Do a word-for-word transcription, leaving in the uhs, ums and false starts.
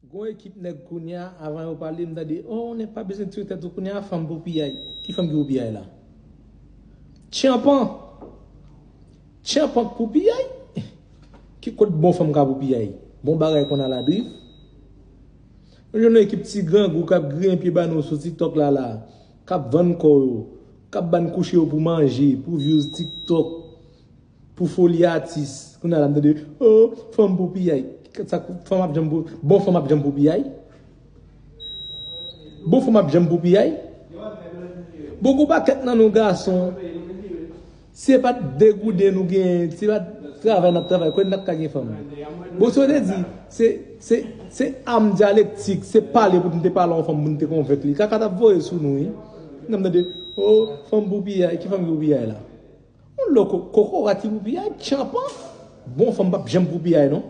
Gon ekip nèg kounye a, avan yo pale, m tande, oh, nèg pa bezwen tire tèt ou kounye a, fanm pou piyay. Ki fanm ki pou piyay la? Tchanpan! Tchanpan k pou piyay? Ki kot bon fanm ka pou piyay? Bon bagay konn al adriv. Nou jwenn yon ekip ti grangou k ap griyen pye ba nou sou TikTok la la, k ap vann kò yo, k ap bann kouche yo pou manje, pou views TikTok, pou foli atis. Kounye a la m tande, oh, fanm pou piyay. Sa, fanm ap janm pou, bon fanm ap janm pou piyay? Bon fanm ap janm pou piyay? Bon, gon pakèt nan nou gason, se pa t de gouden nou genyen, se pa t travay n ap travay, kòman n ap ka gen fanm? Bon, sa vle di, se, se, se am dyalektik, se pale pou n te pale yon fanm, pou n te konvenk li. Kaka t ap voye sou nou, wi. N ap tande, oh, fanm pou piyay, ki fanm ki pou piyay la? Yon loko, kokorat ki pou piyay, tchanpan. Bon fanm p ap janm pou piyay, non.